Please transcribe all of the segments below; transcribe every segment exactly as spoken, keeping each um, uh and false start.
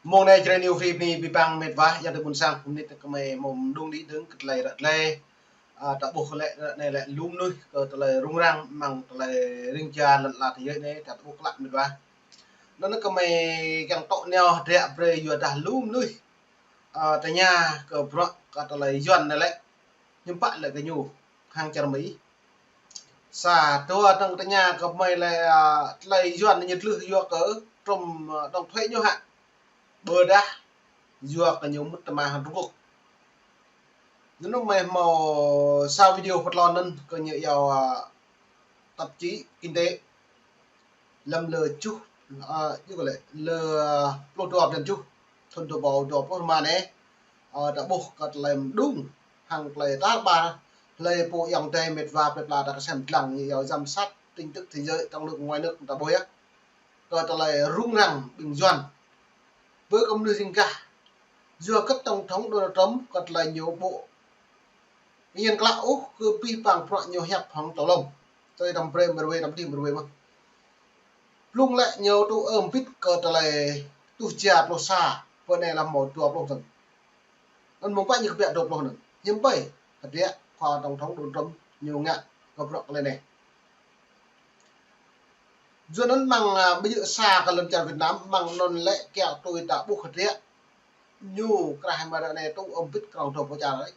Mông anai Jrai New Free bơni abih bang met wa, yang tơ ƀuôn sang, mơnit kơ mơi mơ̆ng đung đĭ dơ̆ng kơ tơlơi ră tơlơi. A, ta ƀuh kơ lĕ ră anai lĕ lu mơnuih kơ tơlơi rŭng răng, mơ̆ng tơlơi rĭng čar lŏn ala thế giới anai, ta ƀuh klă met wa. Anŭn kơ mơi kiăng tŏ nao hơdră brơi yua dah lu mơnuih, a, tơña kơ bruă kơ tơlơi Yuan anai lĕ, hiư̆m pă lĕ kơ ñu hăng čar Mi. Sa, dua dơ̆ng tơña kơ mơi lĕ, a, tơlơi Yuan ñu tlưh yua kơ trŭm, a, đóng thuế ñu hă. Ƀôdah yua kơ ñu mŭt tơma hăng Trung Quốc. Anŭn mơi hmâo sa video pơtlon anŭn kơ ñu iâu, a, tạp chí Kinh tế. Lăm lơ čuh, a, ñu kơ lĕ, lơ, a, pluh dua blan čuh, thŭn dua rơbâo dua pluh rơma anai, a, ta ƀuh kơ tơlơi mơđung hăng tơlơi tar ƀar, hlơi pô ayŏng adơi met wa plơi pla ta kơsem dlăng ñu iâu giám sát tin tức thế giới trong nước ngoài nước ta ƀuh yơh. Kơ tơlơi rŭng răng ƀing Yuan. Bơ kơ mơnuih riêng gah. Yua kơ Tổng thống Donald Trump kơ tơlơi ñu ƀu pơñen klă ôh kơ abih bang bruă ñu hiăp hăng tơlŏm. Tơlơi đăm brơi mơruê đăm đih mơruê mơ̆n. Blung lĕ ñu tŭ ơm bit kơ tơlơi tuh jia pluh sa, pơ anai lăm hmâo dua pluh tơ̆ng. Anŭn mơ̆ng pă ñu kơbiă dua pluh anŭn. Hiư̆m pă, hơdră khua Tổng thống Donald Trump ñu ngă kơ bruă tơlơi anai. Yua anŭn mơ̆ng, a, ƀơi sa kơ lŏn čar Việt Nam, mơ̆ng anŭn lĕ kiăng tui ta ƀuh hơdră. Ñu krah mơ̆ng ră anai tŭ ơm bit krong dua pluh čar ơi.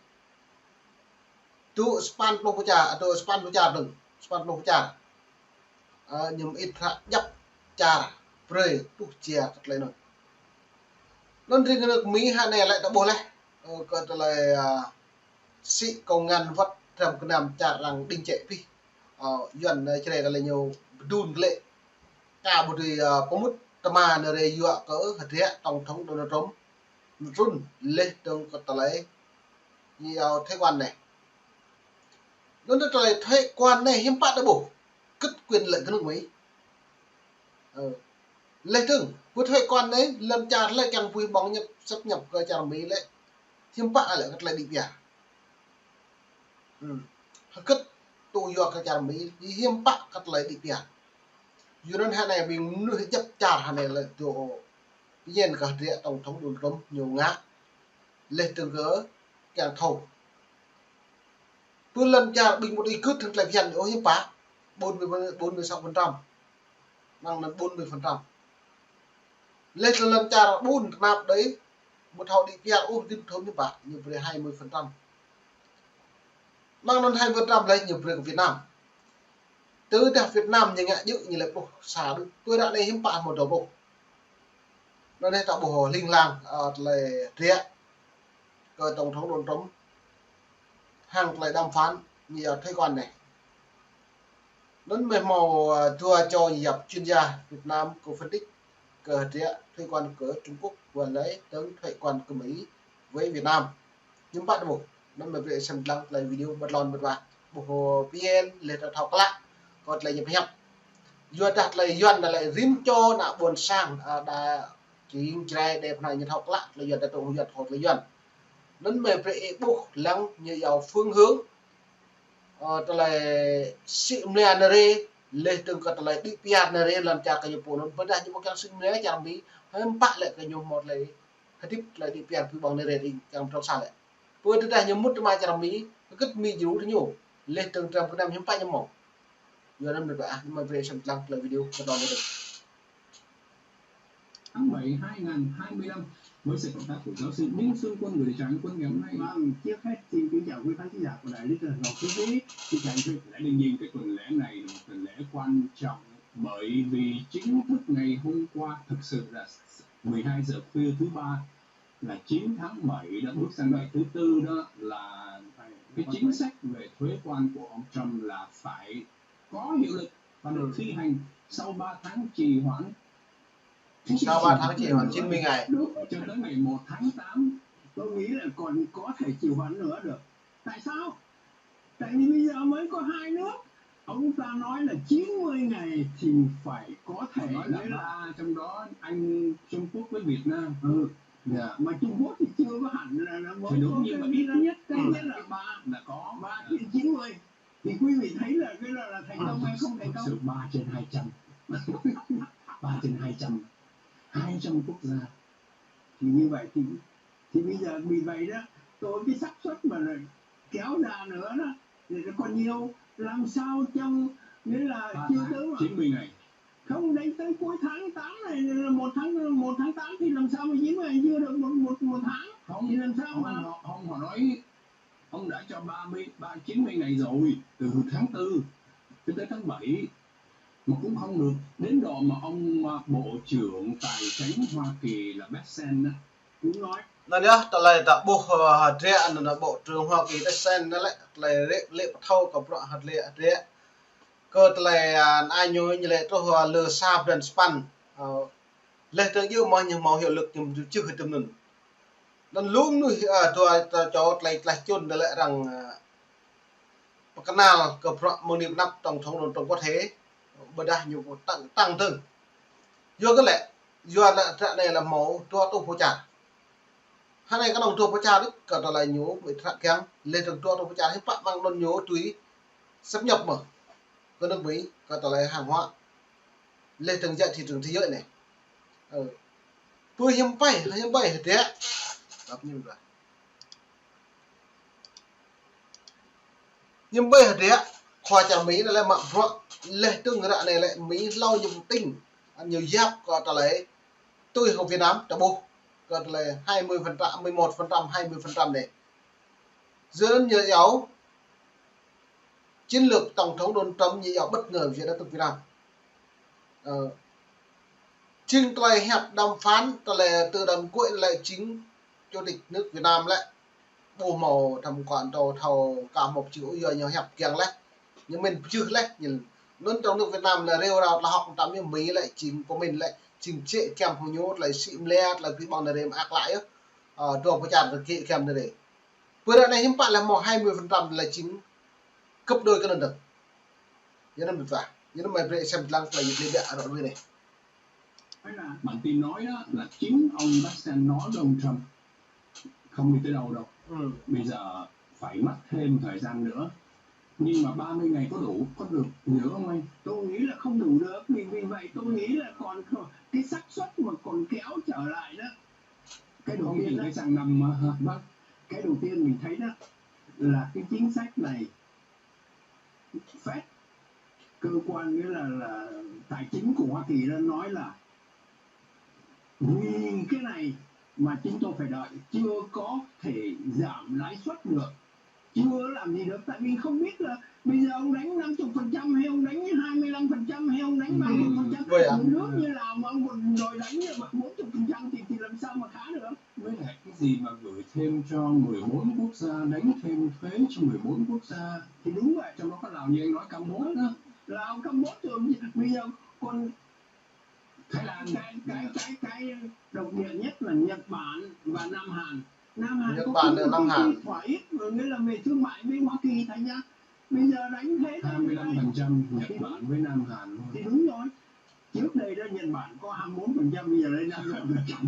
Tŭ sapăn pluh čar, tŭ sapăn pluh čar dơ̆ng, sapăn pluh čar. A, ñu mơit hră djăp čar brơi tuh jia kơ tơlơi anŭn. Anŭn rĭng kơ nước Mi hă anai lĕ ta ƀuh leh, ơ, kơ tơlơi, a, sĭ kông ngăn wăt trăm kơnăm čar arăng đing čĕ pih. Ơ, Yuan, ơ, čơrê tơlơi ñu pơdun glĕ. Ka ƀu dưi, ơ, pơmŭt tơma nơ̆r yua kơ hơdră Tổng thống Donald Trump. Trŭn leh dơ̆ng kơ tơlơi ñu iâu thuế quan anai. Anŭn tơlơi thuế quan anai hiư̆m pă ta ƀuh. Kơ̆t quyền lợi kơ nước Mi. Ơ. Leh dơ̆ng, pơ thuế quan anai, lŏn čar lĕ kiăng pui ƀơ̆ng nhập, xuất nhập kơ čar Mi lĕ. Hiư̆m pă lĕ kơ tơlơi đĭ pia. Hm. Hơgĕt tŭ yua kơ čar Mi, hiư̆m pă kơ tơlơi đĭ pia. Yua anŭn hă anai ƀing mơnuih djăp čar hă anai lĕ tŭ pơñen kơ hơdră Tổng thống Donald Trump ñu ngă. Leh dơ̆ng kơ kiăng thâo. Pơ lŏn čar ƀing mơnuih gưt hăng tơlơi phiăn ôh hiư̆m pă. Bốn mươi, bốn mươi sáu phần trăm. Mơ̆ng anŭn bốn mươi phần trăm. Leh tơlơi lŏn čar ƀun tơnap đơi, ƀu thâo đĭ pia ôh, dip thŭn hiư̆m pă, ñu brơi hai mươi phần trăm. Mơ̆ng anŭn hai mươi phần trăm leh ñu brơi kơ Việt Nam. Tơdah Việt Nam ñu ngă djơ̆ ñu lĕ pluh sa đôč. Tui ră anai hiư̆m pă hmâo dua pluh. Anŭn anai ta ƀuh hling hlang, ơ, tơlơi hơdră kơ Tổng thống Donald Trump hăng tơlơi đàm phán ñu iâu thuế quan anai. Anŭn mơi hmâo, ơ, dua čô ñu yap chuyên gia Việt Nam kơ phân tích kơ hơdră thuế quan kơ Trung Quốc wơ̆t lĕ dơ̆ng thuế quan kơ Mi với Việt Nam. Hiư̆m pă ta ƀuh. Anŭn mơi brơi sem dlăng tơlơi video ƀơi lŏn ƀơi wa. Ƀuh pơyên leh ta thâo klă kơ tơlơi ñu pơhiăp. Yua dah tơlơi Yuan dah lĕ rĭm čô ană ƀôn sang, a, đa jing Jrai đe pơnai ñu thâo klă tơlơi Yuan, ta tŭ Yuan thâo tơlơi Yuan. Anŭn mơi brơi ih ƀuh lăng ñu iâu phương hướng, ơ, tơlơi sĭ mơnia nơ̆r, leh dơ̆ng kơ tơlơi đĭ pia nơ̆r lŏn čar kơ ñu pô anŭn. Ƀôdah ñu ƀu kiăng sĭ mơnia čar Mi, hiư̆m pă lĕ kơ ñu hmâo tơlơi hơdip tơlơi đĭ pia pui ƀơ̆ng nơ̆r ih kiăng pơtrŏng sa lĕ. Pơ tơdah ñu mŭt tơma čar Mi, hơgĕt Mi djru tơ ñu. Leh dơ̆ng trăm kơnăm hiư̆m pă ñu hmâo. Yua anŭn mơi pơah, mơi brơi sem dlăng tơlơi video kơ tơlơi anai. Tháng bảy hai ngàn hai mươi lăm, với sự cộng tác của giáo sư Đinh Xuân Quân gửi đến cho anh Quân ngày hôm nay. Vâng, trước hết xin kính chào quý khán thính giả của Đài Lý Sơn Hồng Phước Mỹ. Xin chào anh Thuyết. Lẽ đương nhiên cái tuần lễ này là một tuần lễ quan trọng, bởi vì chính thức ngày hôm qua thực sự là mười hai giờ khuya thứ ba là chín tháng bảy đã bước sang ngày thứ tư đó, là cái chính sách về thuế quan của ông Trump là phải có hiệu lực và được thi hành sau ba tháng trì hoãn. Sau ba tháng trì hoãn chín mươi ngày. Đúng, cho tới ngày một tháng tám, tôi nghĩ là còn có thể trì hoãn nữa được. Tại sao? Tại vì bây giờ mới có hai nước. Ông ta nói là chín mươi ngày thì phải có thể. Nói là ba, trong đó Anh, Trung Quốc với Việt Nam. Ừ. Dạ. Mà Trung Quốc thì chưa có hẳn là, là mới. Thì đúng, có nhưng mà cái ít nhất, ít nhất là ba là có. Ba trên chín mươi. Thì quý vị thấy là cái đó là thành công hay không thành công? Thực sự ba trên hai trăm. Ba trên hai trăm. Hai trăm quốc gia. Như vậy thì thì bây giờ vì vậy đó, tôi cái xác suất mà lại kéo dài nữa đó thì nó còn nhiều, làm sao trong nghĩa là chưa tới chín mươi ngày, không đến tới cuối tháng tám này là một tháng một tháng tám thì làm sao mà chín mươi ngày, chưa được một một một tháng thì làm sao mà không, họ nói ông đã cho ba mươi ba chín mươi ngày rồi, từ tháng tư cho tới tháng bảy mà cũng không được đến độ mà ông à, bộ trưởng tài chính Hoa Kỳ là Bessent á, cũng nói. Anŭn yơh, tơlơi ta ƀuh, ơ, hơdră, anŭn anŭn Bộ trưởng Hoa Kỳ Bessent anŭn lĕ, tơlơi rĕ, lĕ pơthâo kơ bruă hơdră, hơdră. Kơ tơlơi, ơ, anai ñu ñu lĕ truh, ơ, lơ sa blan sapăn. Ơ, leh tơng yơh mơ̆ ñu hmâo hiệu lực ñu čih hơdôm anŭn. Anŭn lŏm anŭn, ơ, dua, dua čô tơlơi, tơlơi čun tơlơi arăng, ơ, pơkơnăl kơ bruă mơ̆ng anai pơ anăp tổng thống Donald Trump có thể ƀôdah ñu tăng, tăng dơ̆ng. Yua kơ lĕ, yua lĕ ră anai lĕ hmâo dua rơtuh pô čar. Hơnai kơnơ̆ng dua rơtuh pô čar đôč, kơ tơlơi ñu ƀu trăk kiăng, leh dơ̆ng dua rơtuh pô čar hiư̆m pă mơ̆ng anŭn ñu tui xâm nhập mơ̆ kơ nước Mỹ, kơ tơlơi hàng hóa, leh dơ̆ng giá thị trường thế giới anai. Ơ. Pơ hiư̆m pă, hiư̆m pă hơdră. Đọc như vậy. Hiư̆m pă hơdră, khua čar Mỹ anai lĕ mă bruă, leh dơ̆ng ră anai lĕ Mỹ hlâo ñu pơtĭng, ñu yap kơ tơlơi tui hăng Việt Nam ta ƀuh, kơ tơlơi hai mươi phần trăm, mười một phần trăm, hai mươi phần trăm anai. Yua anŭn ñu iâu chiến lược tổng thống Donald Trump ñu iâu bất ngờ với đất nước Việt Nam. Ơ, jing tơlơi hiăp đàm phán, tơlơi từ đàm cuối lĕ jing chủ tịch nước Việt Nam lĕ ƀu hmâo tham quan thâo, thâo kơ hmâo pơjưh ôh, yua ñu hiăp kiăng leh. Ñu mĭn pơjưh leh, ñu anŭn trong nước Việt Nam lĕ rêu rao tơlơi hơ̆k tơlơi mơak, Mỹ lĕ jing pơmĭn lĕ jing jĕ kiăng hăng ñu tơlơi sĭ mlĕ, tơlơi ƀĭ ƀơ̆ng anai rê mơak lăi yơh. Ơ, dua rơtuh pô čar tơkĭ kiăng anai rê. Pơ ră anai hiư̆m pă lĕ hmâo hai mươi phần trăm lĕ jing gấp đôi kơ anŭn dơ̆ng. Yua anŭn mĭt wa. Yua anŭn mơi brơi sem lăng tơlơi ñu lĕ ƀiă ră ruai anai. Bản tin nói đó là chính ông Biden nói với ông Trump không đi tới đâu đâu. Ừ. Bây giờ phải mất thêm thời gian nữa. Nhưng mà ba mươi ngày có đủ, có được nữa không anh? Tôi nghĩ là không đủ được, vì, vì vậy tôi nghĩ là còn cái xác suất mà còn kéo trở lại đó. Cái đầu tiên đó, cái sang năm, ờ, vâng. Cái đầu tiên mình thấy đó là cái chính sách này Fed, cơ quan nghĩa là, là tài chính của Hoa Kỳ đã nói là vì cái này mà chúng tôi phải đợi, chưa có thể giảm lãi suất được, chưa làm gì được, tại vì không biết là bây giờ ông đánh năm mươi phần trăm hay ông đánh hai mươi lăm phần trăm hay ông đánh bao nhiêu phần trăm. Vậy à? Một nước như Lào mà ông còn đòi đánh như vậy bốn mươi phần trăm thì, thì làm sao mà khá được? Với lại cái gì mà gửi thêm cho mười bốn quốc gia, đánh thêm thuế cho mười bốn quốc gia. Thì đúng vậy, trong đó có Lào như anh nói, Campuchia đó. Lào, Campuchia, bây giờ còn Thái Lan. Cái, cái, cái, cái độc địa nhất là Nhật Bản và Nam Hàn. Nam Hàn Nhật Bản và Nam Hàn. Thỏa hiệp, nghĩa là về thương mại với Hoa Kỳ, thành ra bây giờ đánh thế hai mươi lăm phần trăm Nhật Bản với Nam Hàn thôi. Thì đúng rồi. Trước đây đó Nhật Bản có hai mươi bốn phần trăm, bây giờ lên năm mươi phần trăm.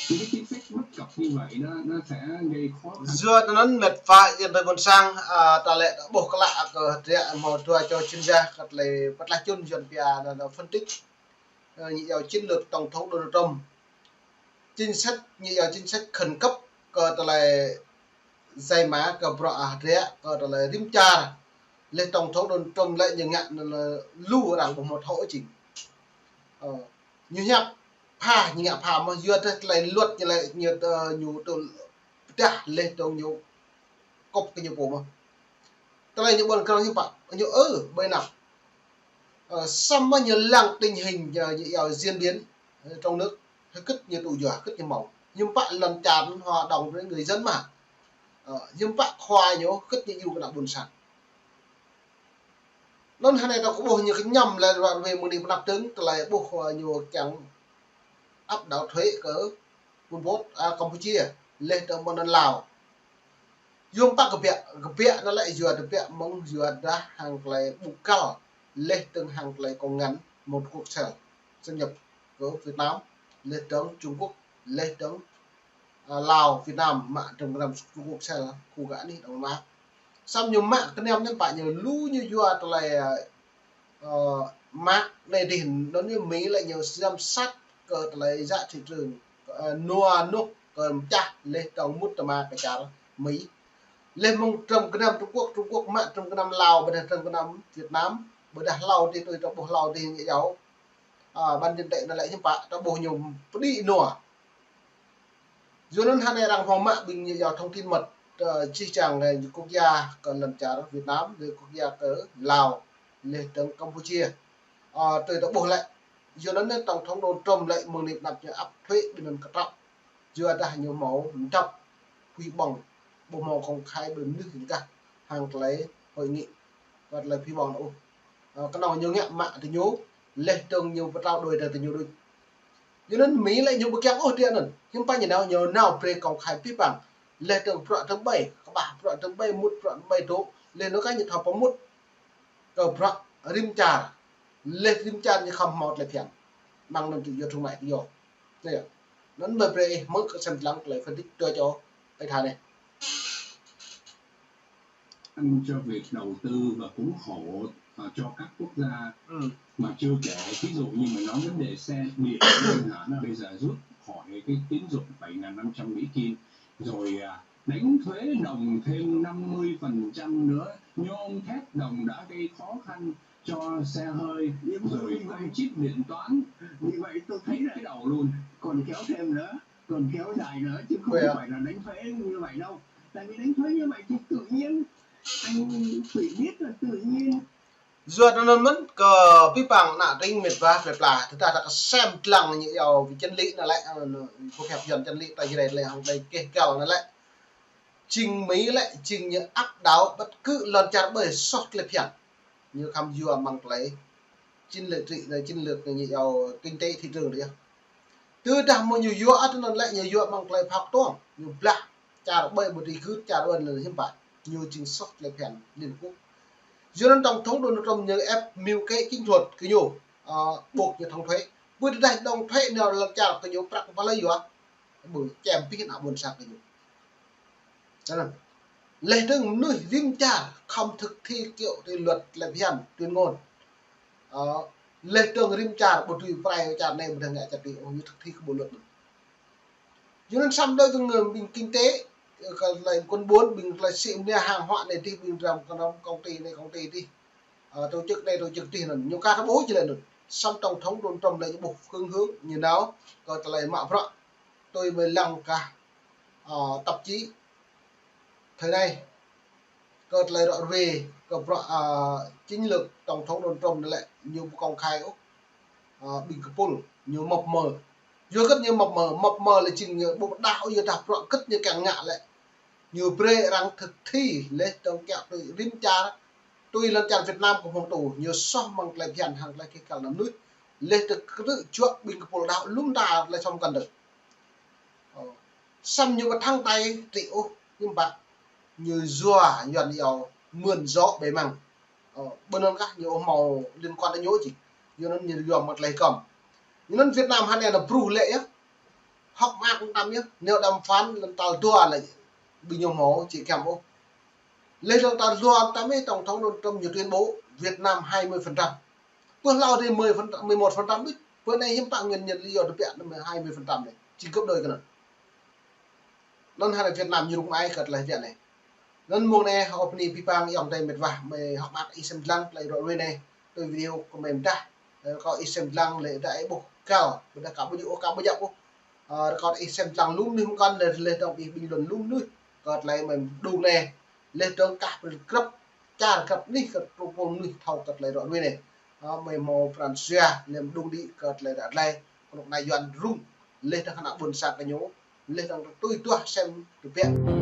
Thì cái chính sách bất cập như vậy đó, nó sẽ gây khó khăn. Yua anŭn mĕt wa yơh tơlơi ƀôn sang, ơ, tơlơi ƀuh klă kơ hơdră hmâo dua čô chuyên gia kơ tơlơi pơtlaih čun Yuan pia anŭn, anŭn phân tích. Ơ, ñu iâu chiến lược tổng thống Donald Trump. Chính sách, ñu iâu chính sách khẩn cấp kơ tơlơi djai mă kơ bruă hơdră, kơ tơlơi rĭm čar. Leh tổng thống Donald Trump lĕ ñu ngă anŭn lu arăng ƀu hmâo thâo jing. Ơ, ñu hiăp pha, ñu ngă pha mơ̆, yua tơlơi luật ñu lĕ ñu, ơ, ñu tŭ pơdah leh dơ̆ng ñu kŏp kơ ñu pô mơ̆. Tơlơi ñu ƀuăn kơ hiư̆m pă, ñu ơ, ƀơi anăp. Ơ, samơ̆ ñu lăng tình hình, ơ, ñu iâu diễn biến, ơ, trong nước, hơgĕt ñu tŭ yua, hơgĕt ñu hmâo. Hiư̆m pă lŏn čar hoa đồng với người dân mơ̆. Ơ, hiư̆m pă khua ñu, hơgĕt ñu iâu kơ ană ƀôn sang. Anŭn hơnai ta kơ ƀuh ñu kơñăm lĕ ră ruai mơ̆ng anai pơ anăp dơ̆ng, tơlơi ƀuh, ơ, ñu kiăng áp đảo thuế kơ Pol Pot, ơ, Campuchia, leh dơ̆ng mơ̆ng anŭn Lào. Yua hiư̆m pă kơ ƀiă, kơ ƀiă anŭn lĕ yua kơ ƀiă mơ̆ng yua dah hăng tơlơi ƀu kăl, leh dơ̆ng hăng tơlơi kông ngăn một quốc cell xâm nhập kơ Việt Nam, leh dơ̆ng Trung Quốc, leh dơ̆ng, ơ, Lào, Việt Nam, mă dơ̆ng răm Trung Quốc cell, khu gak anih dơ̆ng mă. Samơ̆ ñu mă kơnăm anŭn pă ñu lu ñu yua tơlơi, ơ, mă anai dih, anŭn ñu Mỹ lĕ ñu giám sát kơ tơlơi djă thị trường, ơ, nua nuh kơ mơčah laih dơ̆ng mŭt tơma kơ čar Mi. Laih mơ̆ng trơm gơnam Trung Quốc, Trung Quốc mă trơm gơnam Lào, ƀôdah trơm gơnam Việt Nam, ƀôdah hlâo adih tui ta ƀuh hlâo adih ñu iâu. Ơ, ƀan jên tĕ anŭn lĕ hiư̆m pă, ta ƀuh ñu pơđĭ nua. Yua anŭn hơnai arăng hmâo mă ƀing ñu iâu thông tin mật, ơ, čih čang, ơ, quốc gia kơ lŏn čar Việt Nam, laih quốc gia kơ Lào, laih dơ̆ng Campuchia. Ơ, tui ta ƀuh lĕ. Yua anŭn tổng thống Donald Trump lĕ mơ̆ng anai pơanăp ñu áp thuế ƀing anŭn kơtrăp. Yua dah ñu hmâo mơdăp phi ƀơ̆ng, ƀu hmâo công khai ƀing mơnuih djŏp hăng tơlơi hội nghị, kơ tơlơi phi ƀơ̆ng ôh. Ơ, kơnơ̆ng ñu ngă mă tơ ñu, laih dơ̆ng ñu pơtrao đuaĭ tơ ñu đôč. Yua anŭn Mi lĕ ñu ƀu kiăng ôh tui anŭn. Hiư̆m pă ñu nao, ñu nao brơi công khai pih păng. Laih dơ̆ng bruă tơm ƀai, kơƀah bruă tơm ƀai, mŭt bruă tơm ƀai dŏ. Laih anŭn kah ñu thâo pơmŭt kơ bruă rĭm čar. Laih rĭm čar ñu khŏm hmâo tơlơi phiăn. Mơ̆ng anŭn tui yua thương mại tự do. Anŭn yơh. Anŭn mơ̆ brơi ih hmư̆ kơ sem lăng tơlơi phân tích tui čô ih tha anai. Ăn cho việc đầu tư và khốn khổ, à, cho các quốc gia. Ừ. Mà chưa kể, ví dụ như mà nói vấn đề xe điện, ngân hàng bây giờ rút khỏi cái tín dụng bảy ngàn năm trăm Mỹ Kim, rồi, à, đánh thuế đồng thêm năm mươi phần trăm nữa, nhôm thép đồng đã gây khó khăn cho xe hơi, rồi tăng chip điện toán. Vì vậy tôi thấy là cái đầu luôn, còn kéo thêm nữa, còn kéo dài nữa, chứ không phải là đánh thuế như vậy đâu. Tại vì đánh thuế như vậy thì tự nhiên, anh Thủy biết là tự nhiên. Yua anŭn mơ̆n kơ pih păng ană tring mĕt wa plơi pla, tơdah ta kơ sem lăng ñu iâu ƀing chân lý anŭn lĕ, ơ, pơhiăp Yuan chân lý ta jrei lĕ hăng tơlơi keh gal anŭn lĕ. Jing Mi lĕ, jing ñu áp đảo bất cứ lŏn čar ƀơi soh tơlơi phiăn. Ñu khŏm yua mơ̆ng tơlơi chiến lược trị, chiến lược ñu iâu kinh tế thị trường đôč. Tơdah mơ̆ ñu yua ăt anŭn lĕ ñu yua mơ̆ng tơlơi phao tuang, ñu blah čar ƀơi ƀu dưi gưt čar ƀơi anŭn hiư̆m pă. Ñu jing soh tơlơi phiăn Liên Quốc. Yua anŭn tổng thống Donald Trump ñu ép mưu kế chiến thuật kơ ñu, ơ, buộc ñu đóng thuế. Ƀu tơdah đóng thuế anŭn lŏn čar kơ ñu prăk pơlai yua. Ƀu čem pih ană ƀôn sang kơ ñu. Anŭn. Laih dơ̆ng mơnuih rĭm čar khŏm thực thi kiểu tui luật lĕ phiăn tuyên ngôn. Ơ, laih dơ̆ng rĭm čar ƀu dưi prai čar anai ƀôdah ngă čar adih, ơ, ñu thực thi kơ bộ luật anŭn. Yua anŭn samơ̆ đơi dơ̆ng, ơ, ƀing kinh tế, ơ, kơ tơlơi kŭn ƀôn, ƀing tơlơi sĭ mơnia hàng hóa anai adih, ƀing dram kơnơ̆ng công ty anai công ty adih. Ơ, tổ chức anai tổ chức adih anŭn. Ñu kah ta ƀuh či lĕ anŭn. Samơ̆ tổng thống Donald Trump lĕ ñu ƀuh phương hướng, ñu nao kơ tơlơi mă bruă. Tui mơ̆ lăng kah, ơ, tạp chí Thời nay, kơ tơlơi ră ruai, kơ bruă, ơ, chiến lược tổng thống Donald Trump anŭn lĕ ñu ƀu công khai ôh, ơ, ƀing kơpul ñu măp mơ̆. Yua hơget ñu măp mơ̆, măp mơ̆ lĕ jing ñu ƀu pơdah ôh, yua dah bruă hơget ñu kiăng ngă lĕ ñu brơi arăng thực thi laih dơ̆ng kiăo tui rĭm čar, tui lŏn čar Việt Nam kơ hmâo tŭ, ñu soh mơ̆ng tơlơi phiăn hăng tơlơi keh gal ană mơnuih, laih dơ̆ng kơtư̆ juă ƀing kơpul đaŏ lŏm ta tơlơi sŏm kăn dơ̆ng. Ơ. Samơ̆ ñu ƀu thăng tay trị ôh, hiư̆m pă. Ñu yua Yuan iâu mượn gió bẻ măng. Ơ, ƀơi anŭn kah ñu ƀu hmâo liên quan tơ ñu ôh. Yua anŭn ñu yua mơ̆ng tơlơi kơm. Yua anŭn Việt Nam hơnai anŭn bruh lĕ yơh. Hŏk mơak mơtam yơh. Nao đàm phán lŏn tal dua lĕ ƀing ñu hmâo či kiăng ôh. Laih lŏn tal dua mơtam yơh tổng thống Donald Trump ñu tuyên bố Việt Nam hai mươi phần trăm. Pơ hlâo adih mười phần trăm, mười một phần trăm đôč. Pơ anai hiư̆m pă nguyên nhân lý do tơbiă anŭn mơ̆ hai mươi phần trăm anai. Či gấp đôi kơ anŭn. Anŭn hơnai Việt Nam ñu rŭng ai kơ tơlơi tơbiă anai. Anŭn mơ̆ng anai hơ̆k pơni pih păng ayŏng adơi mĕt wa, mơi hơ̆k mơak ih sem lăng tơlơi ră ruai anai. Tui video kơ mơi mơdah. Ơ, kơ ih sem lăng lĕ dah ih ƀuh gal, ƀôdah kơ ƀu djơ̆ ôh, kơ ƀu djơ̆ ôh. Ơ, rơkâo ih sem lăng lŏm mơnuih mơkăn, laih, laih dơ̆ng ih ƀing lŏn lŏm mơnuih. Kơ tơlơi mơi mơđung anai. Laih dơ̆ng kah brơi grăp čar grăp anih kơ tơpul mơnuih thâo kơ tơlơi ră ruai anai. Ơ, mơi hmâo pran jua, laih mơđung đĭ kơ tơlơi ră ruai. Kơnuk kơna Yuan rŭng, laih dơ̆ng kơnuk kơna ƀôn sang kơ ñu, laih dơ̆ng tui duah sem tơbiă.